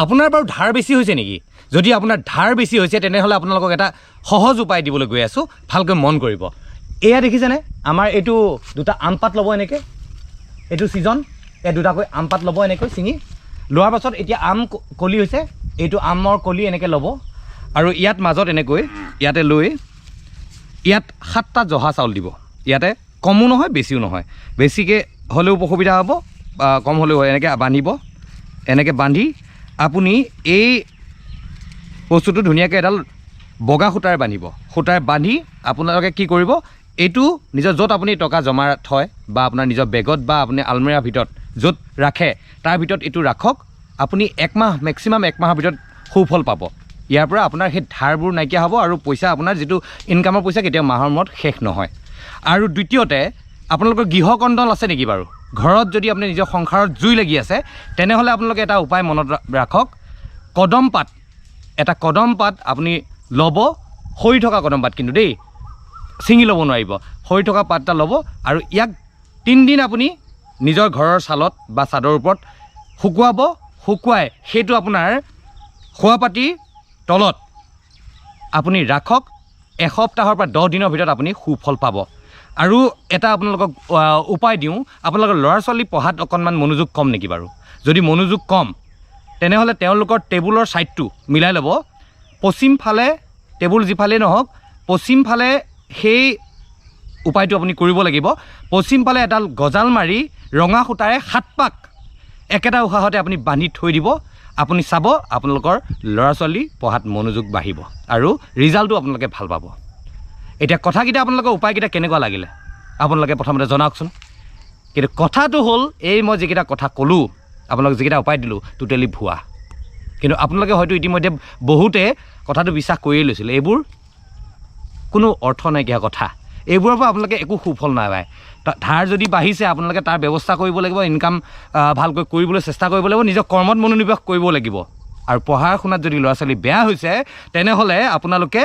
আপোনাৰ বাৰু ধাৰ বেছি হৈছে নেকি? যদি আপোনাৰ ধাৰ বেছি হৈছে, তেনেহ'লে আপোনালোকক এটা সহজ উপায় দিবলৈ গৈ আছোঁ, ভালকৈ মন কৰিব। এয়া দেখিছেনে? আমাৰ এইটো দুটা আম পাত ল'ব এনেকৈ। এইটো ছিজন। এই দুটাকৈ আম পাত ল'ব এনেকৈ ছিঙি। লোৱাৰ পাছত এতিয়া আম কলি হৈছে, এইটো আমৰ কলি এনেকৈ ল'ব আৰু ইয়াত মাজত এনেকৈ ইয়াতে লৈ ইয়াত সাতটা জহা চাউল দিব। ইয়াতে কমো নহয়, বেছিও নহয়। বেছিকৈ হ'লেও অসুবিধা হ'ব বা কম হ'লেও হয়। এনেকৈ বান্ধিব। এনেকৈ বান্ধি আপুনি এই বস্তুটো ধুনীয়াকৈ এডাল বগা সূতাৰে বান্ধিব। সূতাৰে বান্ধি আপোনালোকে কি কৰিব, এইটো নিজৰ য'ত আপুনি টকা জমা থয় বা আপোনাৰ নিজৰ বেগত বা আপুনি আলমিৰাৰ ভিতৰত য'ত ৰাখে, তাৰ ভিতৰত এইটো ৰাখক। আপুনি একমাহ, মেক্সিমাম একমাহৰ ভিতৰত সুফল পাব। ইয়াৰ পৰা আপোনাৰ সেই ধাৰবোৰ নাইকিয়া হ'ব আৰু পইচা, আপোনাৰ যিটো ইনকামৰ পইচা, কেতিয়াও মাহৰ মূৰত শেষ নহয়। আৰু দ্বিতীয়তে, আপোনালোকৰ গৃহকন্দল আছে নেকি বাৰু? ঘৰত যদি আপুনি নিজৰ সংসাৰত জুই লাগি আছে, তেনেহ'লে আপোনালোকে এটা উপায় মনত ৰাখক। কদম পাত, এটা কদম পাত আপুনি ল'ব, সৰি থকা কদম পাত কিন্তু দেই, ছিঙি ল'ব নোৱাৰিব। সৰি থকা পাত এটা ল'ব আৰু ইয়াক 3 দিন আপুনি নিজৰ ঘৰৰ ছালত বা চাদৰ ওপৰত শুকুৱাব। শুকুৱাই সেইটো আপোনাৰ শোৱাপাতিৰ তলত আপুনি ৰাখক। এসপ্তাহৰ পৰা 10 দিনৰ ভিতৰত আপুনি সুফল পাব। আৰু এটা আপোনালোকক উপায় দিওঁ। আপোনালোকৰ ল'ৰা ছোৱালী পঢ়াত অকণমান মনোযোগ কম নেকি বাৰু? যদি মনোযোগ কম, তেনেহ'লে তেওঁলোকৰ টেবুলৰ ছাইডটো মিলাই ল'ব। পশ্চিম ফালে, টেবুল যিফালেই নহওক, পশ্চিম ফালে সেই উপায়টো আপুনি কৰিব লাগিব। পশ্চিম ফালে এডাল গজাল মাৰি ৰঙা সূতাৰে সাত পাক একেটা উশাহতে আপুনি বান্ধি থৈ দিব। আপুনি চাব, আপোনালোকৰ ল'ৰা ছোৱালী পঢ়াত মনোযোগ বাঢ়িব আৰু ৰিজাল্টটো আপোনালোকে ভাল পাব। এতিয়া কথাকেইটা, আপোনালোকৰ উপায়কেইটা কেনেকুৱা লাগিলে, আপোনালোকে প্ৰথমতে জনাওকচোন। কিন্তু কথাটো হ'ল, এই মই যিকেইটা কথা ক'লোঁ আপোনালোক, যিকেইটা উপায় দিলোঁ, টোটেলি ভুৱা। কিন্তু আপোনালোকে হয়তো ইতিমধ্যে বহুতে কথাটো বিশ্বাস কৰিয়ে লৈছিল। এইবোৰ কোনো অৰ্থ নাইকিয়া কথা। এইবোৰৰ পৰা আপোনালোকে একো সুফল নাপায়। ধাৰ যদি বাঢ়িছে, আপোনালোকে তাৰ ব্যৱস্থা কৰিব লাগিব। ইনকাম ভালকৈ কৰিবলৈ চেষ্টা কৰিব লাগিব। নিজৰ কৰ্মত মনোনিৱেশ কৰিব লাগিব। আৰু পঢ়া শুনাত যদি ল'ৰা ছোৱালী বেয়া হৈছে, তেনেহ'লে আপোনালোকে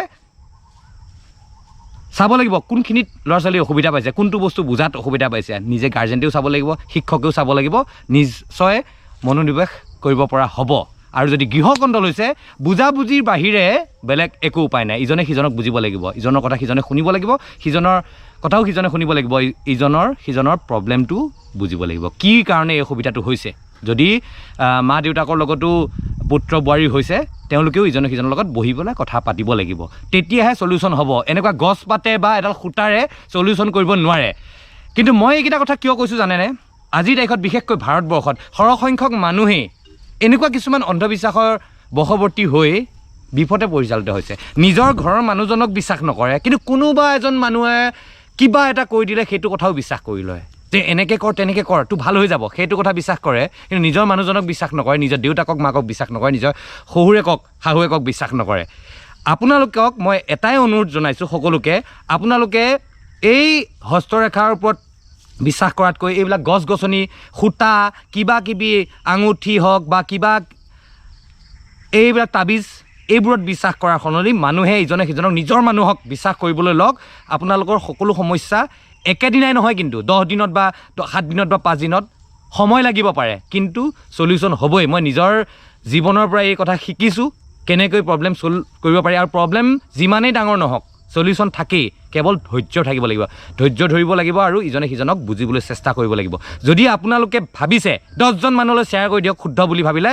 চাব লাগিব কোনখিনিত ল'ৰা ছোৱালী অসুবিধা পাইছে, কোনটো বস্তু বুজাত অসুবিধা পাইছে। নিজে গাৰ্জেণ্টেও চাব লাগিব, শিক্ষকেও চাব লাগিব। নিশ্চয় মনোনিৱেশ কৰিব পৰা হ'ব। আৰু যদি গৃহকন্দল হৈছে, বুজাবুজিৰ বাহিৰে বেলেগ একো উপায় নাই। ইজনে সিজনক বুজিব লাগিব, ইজনৰ কথা সিজনে শুনিব লাগিব, সিজনৰ কথাও সিজনে শুনিব লাগিব। ইজনৰ সিজনৰ প্ৰব্লেমটো বুজিব লাগিব, কি কাৰণে এই অসুবিধাটো হৈছে। যদি মা দেউতাকৰ লগতো পুত্ৰ বোৱাৰী হৈছে, তেওঁলোকেও ইজনে সিজনৰ লগত বহি পেলাই কথা পাতিব লাগিব। তেতিয়াহে চলিউশ্যন হ'ব। এনেকুৱা গছ পাতে বা এডাল সূতাৰে চলিউশ্যন কৰিব নোৱাৰে। কিন্তু মই এইকেইটা কথা কিয় কৈছোঁ জানেনে? আজিৰ তাৰিখত বিশেষকৈ ভাৰতবৰ্ষত সৰহসংখ্যক মানুহেই এনেকুৱা কিছুমান অন্ধবিশ্বাসৰ বশৱৰ্তী হৈ বিপথে পৰিচালিত হৈছে। নিজৰ ঘৰৰ মানুহজনক বিশ্বাস নকৰে, কিন্তু কোনোবা এজন মানুহে কিবা এটা কৈ দিলে সেইটো কথাও বিশ্বাস কৰি লয় যে এনেকৈ কৰ, তেনেকৈ কৰ, তোৰ ভাল হৈ যাব। সেইটো কথা বিশ্বাস কৰে, কিন্তু নিজৰ মানুহজনক বিশ্বাস নকৰে, নিজৰ দেউতাকক মাকক বিশ্বাস নকৰে, নিজৰ শহুৰেকক শাহুৱেকক বিশ্বাস নকৰে। আপোনালোকক মই এটাই অনুৰোধ জনাইছোঁ সকলোকে, আপোনালোকে এই হস্তৰেখাৰ ওপৰত বিশ্বাস কৰাতকৈ এইবিলাক গছ গছনি, সূতা, কিবা কিবি আঙুঠি হওক বা কিবা এইবিলাক তাবিজ, এইবোৰত বিশ্বাস কৰাৰ সলনি মানুহে ইজনে সিজনক, নিজৰ মানুহক বিশ্বাস কৰিবলৈ লওক। আপোনালোকৰ সকলো সমস্যা একেদিনাই নহয়, কিন্তু 10 দিনত বা 7 দিনত বা 5 দিনত সময় লাগিব পাৰে, কিন্তু চলিউশ্যন হ'বই। মই নিজৰ জীৱনৰ পৰা এই কথা শিকিছোঁ, কেনেকৈ প্ৰব্লেম ছল্ভ কৰিব পাৰি। আৰু প্ৰব্লেম যিমানেই ডাঙৰ নহওক, চলিউশ্যন থাকেই। কেৱল ধৈৰ্য থাকিব লাগিব, ধৈৰ্য ধৰিব লাগিব আৰু ইজনে সিজনক বুজিবলৈ চেষ্টা কৰিব লাগিব। যদি আপোনালোকে ভাবিছে, 10জন মানুহলৈ শ্বেয়াৰ কৰি দিয়ক। শুদ্ধ বুলি ভাবিলে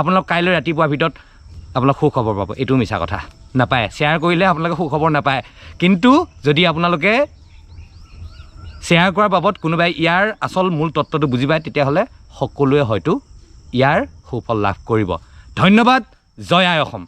আপোনালোক কাইলৈ ৰাতিপুৱাৰ ভিতৰত আপোনালোক সুখবৰ পাব, এইটো মিছা কথা। নাপায়। শ্বেয়াৰ কৰিলে আপোনালোকে সুখবৰ নাপায়। কিন্তু যদি আপোনালোকে শ্বেয়াৰ কৰাৰ বাবদ কোনোবাই ইয়াৰ আচল মূল তত্ত্বটো বুজি পায়, তেতিয়াহ'লে সকলোৱে হয়তো ইয়াৰ সুফল লাভ কৰিব। ধন্যবাদ। জয় আই অসম।